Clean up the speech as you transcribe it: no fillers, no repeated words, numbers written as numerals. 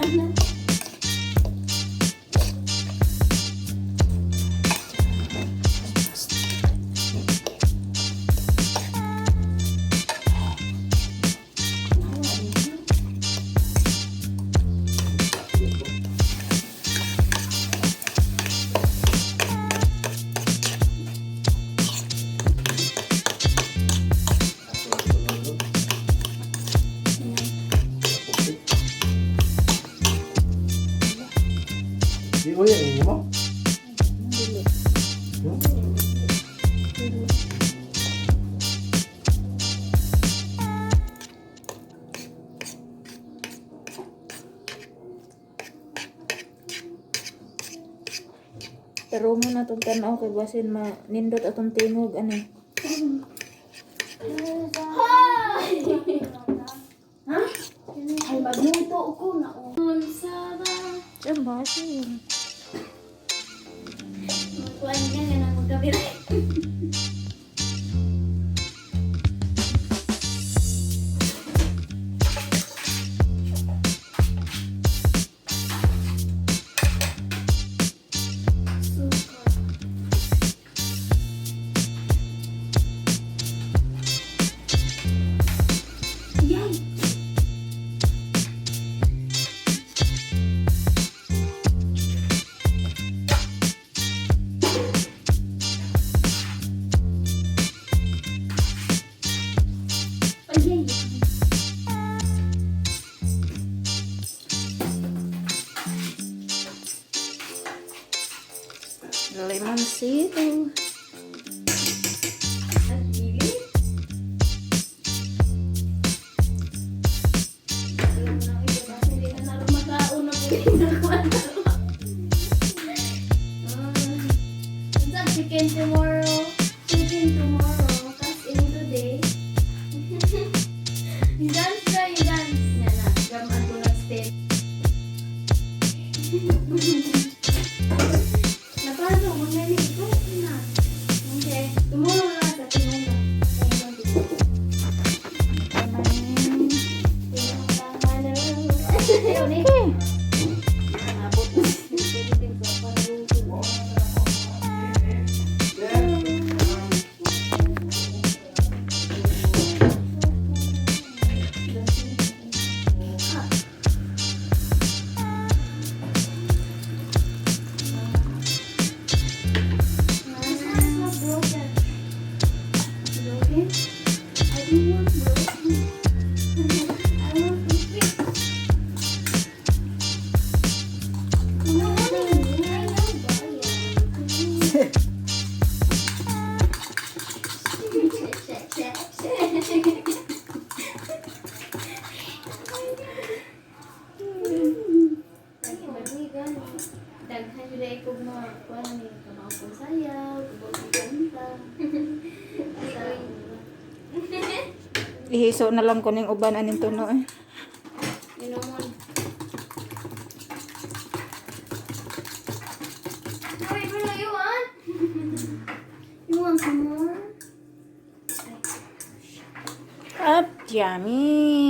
Ano? Di ko yan, mo? Dili. Hmm? Pero mo na itong tanaw kay basin ma nindot atong tingog ano. Ha? Ay, magluto ko na. Unsa ba? Diyan basin. Magkuhan ka nga na magkabira. Suka. Yay! Ay, ay. Limoncito. Ang dili. Alam mo na, iba, hindi na narumatao na po yung nakuha na. Ah. Unsa, chicken tomorrow? Chicken tomorrow. Kas in today. You dance na, you dance. Yan na, gaman ko nag-step. Napalo mo na nito. Na. Okay. Tomorrow na sa tinunga. Okay. Broken? I don't want broken. I want perfect. No, I know ba yan? Daghan jud ay kog mga kuan ni kabaw kong sayaw, kabaw kong kanta. Ihiso na lang ko ning uban aning tuno eh. Inomon. Wait, Bruno, you want? You want some more? Up, yummy.